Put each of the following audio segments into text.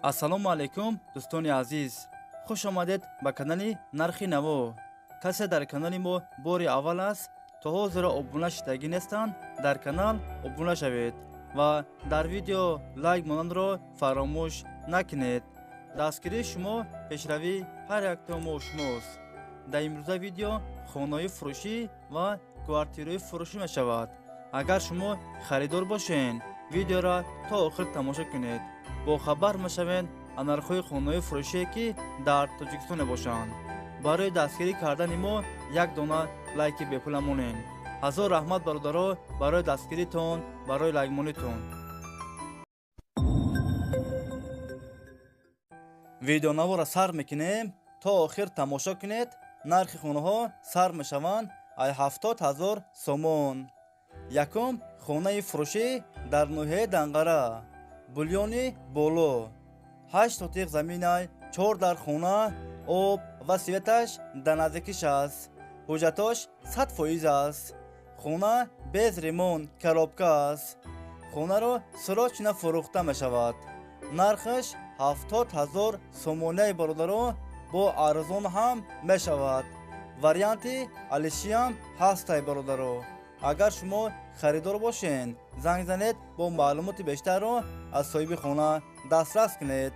Ассалому алайкум, дӯстони азиз, хуш омадед ба канали Нархи Наво. Касе дар канали мо бори аввал аст, то ҳозира обуна шидагӣ нестанд, дар канал обуна шавед ва дар видео лайк монанро фаромӯш накунед. Дастгирии шумо пешравии ҳар якто мо шумост. Дар имрӯза видео хонаҳои фурӯшӣ ва квартираҳои фурӯшӣ мешавад. Агар шумо харидор бошед, видеоро то охир тамошо кунед, бохабар мешавед аз нархҳои хонаҳои фурӯшие, ки дар Тоҷикистон мебошанд. Барои дастгирӣ кардани мо як дона лайки бепула монед. Ҳазор раҳмат, бародаро, барои дастгиритон, барои лайкмонитон. Видеонаворо сар мекунем, то охир тамошо кунед. Нархи хонаҳо сар мешаванд ай 70 000 сомон. Якум хонаи фурӯшӣ дар ноҳияи Данғара, Булёни Боло, 8 сотиқ заминай, чор дар хона, об ва светаш дар наздикиш аст. Ҳуҷҷатош 100% аст. Хона без ремонт, коробка аст. Хонаро срочно фурӯхта мешавад. Нархаш 70 000 сомонаи, бародаро, бо арзон ҳам мешавад. Варианти алишиам ҳастай, бародаро. Агар шумо харидор бошед, занг занед, бо маълумоти бештарро аз соҳиби хона дастрас кунед.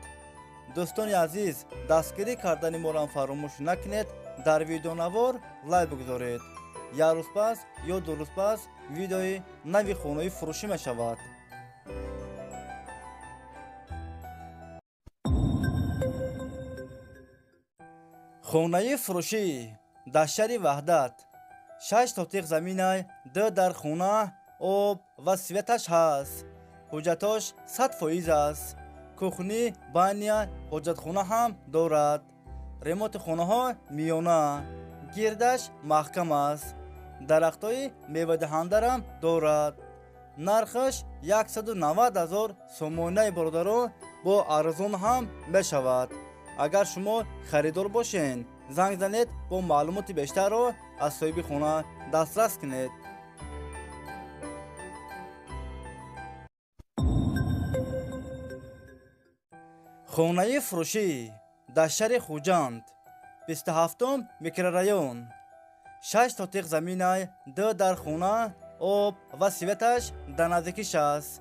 Дӯстони азиз, дастгирӣ кардани моро фаромӯш накунед, дар видеонавор лайк бигузоред. Як рӯз пас ё 2 рӯз пас видеои нави хонаи фурӯшӣ мешавад. Хонаи фурӯшӣ дар шаҳри Ваҳдат, 6 сотиқ заминай, ду дар хона, об ва светаш ҳаст. Ҳуҷҷатош 100% аст. Кухня, баня, ҳоҷатхона ҳам дорад. Ремонти хонаҳо миёна, гирдаш маҳкам аст. Дарахтҳои мевадиҳандарам дорад. Нархаш 190 000 сомонаи, бародаро, бо арзон ҳам мешавад. Агар шумо харидор бошед, занг занед, бо маълумоти бештарро аз соҳиби хона дастрас кунед. Хонаи фурӯшӣ дар шаҳри Хуҷанд, 27-ум микрорайон, 6 сотиқ заминай, ду дар хона, об ва светаш дар наздикиш аст.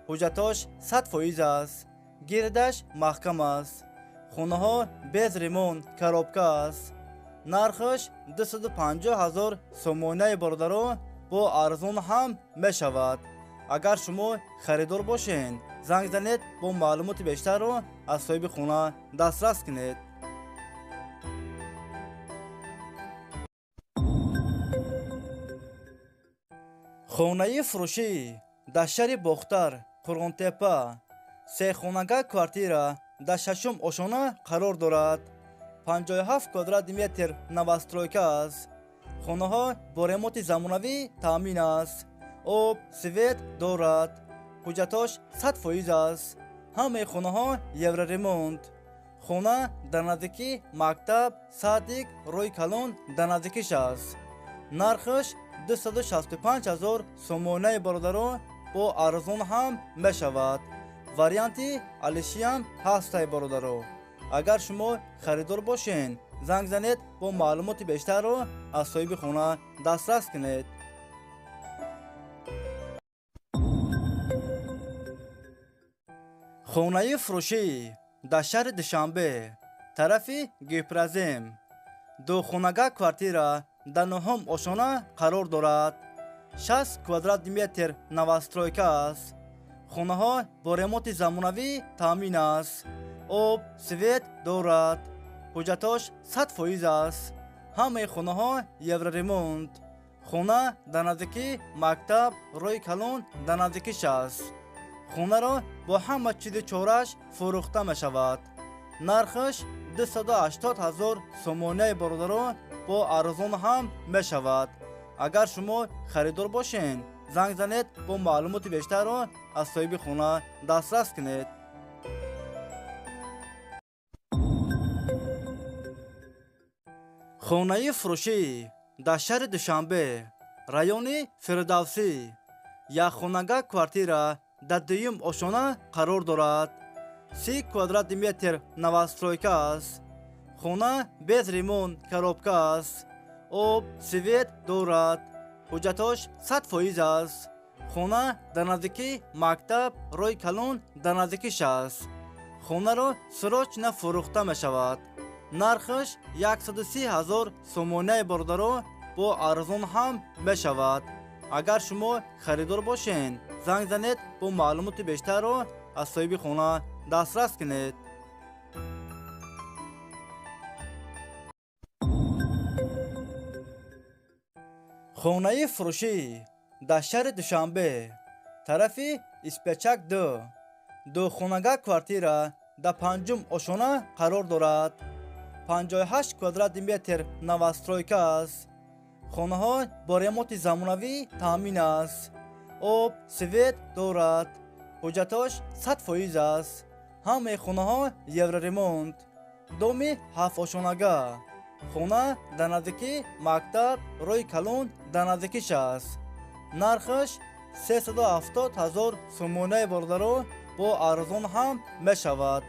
Ҳуҷҷатош 100% аст. Гирдаш маҳкам аст. Хонаҳо без ремонт, коробка аст. Нархаш 250 000 сомонаи, бародаро, бо арзон ҳам мешавад. Агар шумо харидор бошед, занг занед, бо маълумоти бештарро аз соҳиби хона дастрас кунед. Хонаи фурӯшӣ дар шаҳри Бохтар, Қурғонтепа, сехонага квартира дар шашум ошона қарор дорад. 57 квадрати метр, новостройка аст. Хонаҳо бо ремонти замонавӣ таъмин аст. Об, свет дорад. Ҳуҷҷатош 100% аст. Ҳамаи хонаҳо евроремонт. Хона дар наздикӣ мактаб, садик, роҳи калон дар наздикиш аст. Нархаш 265 000 сомонаи, бародаро, бо арзон ҳам мешавад. Варианти алишиам ҳастай, бародаро. Агар шумо харидор бошед, занг занед, бо маълумоти бештарро аз соҳиби хона дастрас кунед. Хонаи фурӯшӣ дар шаҳри Душанбе, тарафи Гипрозем, духонага квартира дар нуҳум ошона қарор дорад. 60 квадрати метр, новостройка аст. Хонаҳо бо ремонти замонавӣ таъмин аст. Об, свет дорад. Ҳуҷҷатош 100% аст. Ҳамаи хонаҳо евроремонт. Хона дар наздикӣ мактаб, роҳи калон дар наздикиш аст. Хонаро бо ҳама чизи чораш фурӯхта мешавад. Нархаш 280 000 сомонаи, бародаро, бо арзон ҳам мешавад. Агар шумо харидор бошед, занг занед, бо маълумоти бештарро аз соҳиби хона дастрас кунед. Хонаи фурӯшӣ дар шаҳри Душанбе, райони Фирдавсӣ, якхонага квартира дар дуюм ошона қарор дорад. 30 квадрати метр новостройка аст. Хона без ремонт, коробка аст. Об, свет дорад. Ҳуҷҷатҳош 100% аст. Хона дар наздикии мактаб, роҳи калон дар наздикиш аст. Хонаро срочно фурӯхта мешавад. Нархаш 130 ҳазор сомонаи, бародаро, бо арзон ҳам мешавад. Агар шумо харидор бошед, занг занед, бо маълумоти бештарро аз соҳиби хона дастрас кунед. Хонаи фурӯшӣ дар шаҳри Душанбе, тарафи Испячак 2, духонага квартира дар панҷум ошона қарор дорад. 58 квадрати метр новостройка аст. Хонаҳо бо ремонти замонавӣ таъмин аст. Об, свет дорад. Ҳуҷҷатҳош 100% аст. Ҳамаи хонаҳо евроремонт. Доми ҳафтошонага. Хона дар наздикии мактаб, роҳи калон дар наздикиш аст. Нархаш 370 ҳазор сомонаи, бародаро, бо арзон ҳам мешавад.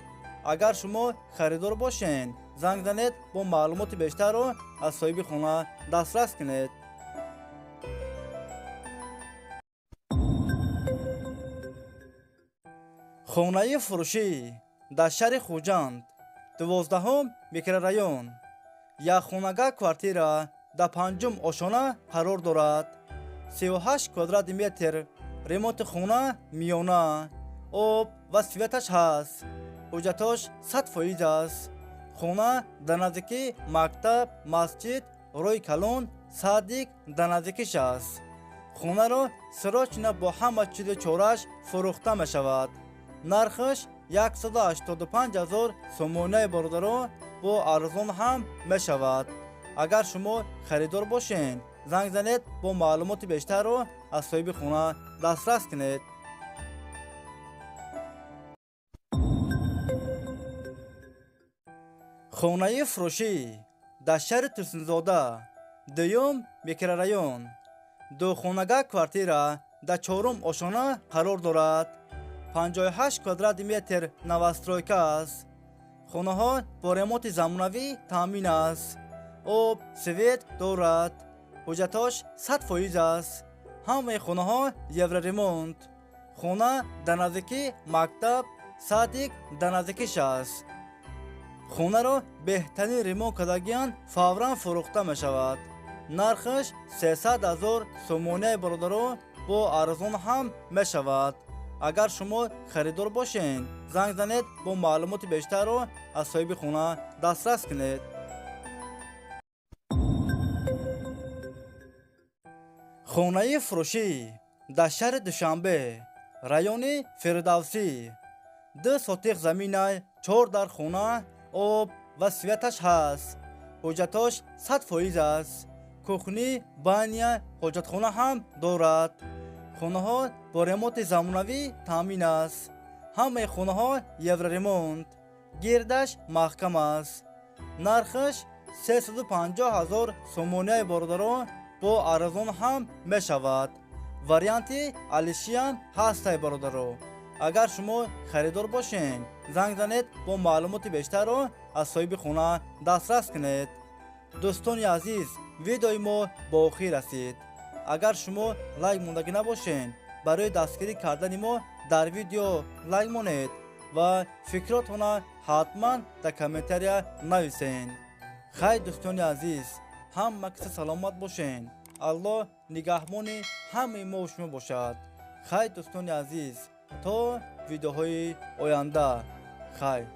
Агар шумо харидор бошед, занг занед, бо маълумоти бештарро аз соҳиби хона дастрас кунед. Хонаи фурӯшӣ дар шаҳри Хуҷанд, 12-ҳум микрорайон, якхонага квартира дар панҷум ошона қарор дорад. 38 квадрати метр, ремонти хона миёна, об ва светаш ҳаст. Ҳуҷҷатҳош 100% аст. Хона дар наздикии мактаб, масҷид, роҳи калон, садик дар наздикиш аст. Хонаро срочно бо ҳама чизу чорааш фурӯхта мешавад. Нархаш 185 ҳазор сомонаи, бародаро, бо арзон ҳам мешавад. Агар шумо харидор бошед, занг занед, бо маълумоти бештарро аз соҳиби хона дастрас кунед. Хонаи фурӯшӣ дар шаҳри Турсунзода, дуюм микрорайон, духонага квартира дар чорум ошона қарор дорад. 58 квадрати метр новостройка аст. Хонаҳо бо ремонти замонавӣ таъмин аст. Об, свет дорад. Ҳуҷҷатҳош 100% аст. Ҳамаи хонаҳо евроремонт. Хона дар наздикии мактаб, садик дар наздикиш аст. Хонаро беҳтарин ремонт кардагиан фавран фурӯхта мешавад. Нархаш 300 ҳазор сомонаи, бародаро, бо арзон ҳам мешавад. Агар шумо харидор бошед, занг занед, бо маълумоти бештарро аз соҳиби хона дастрас кунед. Хонаи фурӯшӣ дар шаҳри Душанбе, райони Фирдавсӣ, 2 сотиқ заминай, 4 дар хона, об ва светаш ҳаст. Ҳуҷҷатҳош 100% аст. Кухни, баня, ҳоҷатхона ҳам дорад. Хонаҳо бо ремонти замонавӣ таъмин аст. Ҳамаи хонаҳо евроремонт. Гирдаш маҳкам аст. Нархаш 350 ҳазор сомонаи, бародаро, бо арзон ҳам мешавад. Варианти алишиам ҳастай, бародаро. Агар шумо харидор бошед, занг занед, бо маълумоти бештарро аз соҳиби хона дастрас кунед. Дӯстони азиз, видеои мо ба охир расид. Агар шумо лайк мондагӣ набошед, барои дастгирӣ кардани мо дар видео лайк монед ва фикротона ҳатман дар комментария нависед. Хайр, дӯстони азиз, ҳама киса саломат бошед. Аллоҳ нигаҳбони ҳамаи мо шумо бошад. Хайр, дӯстони азиз, то видеоҳои оянда. Хайр.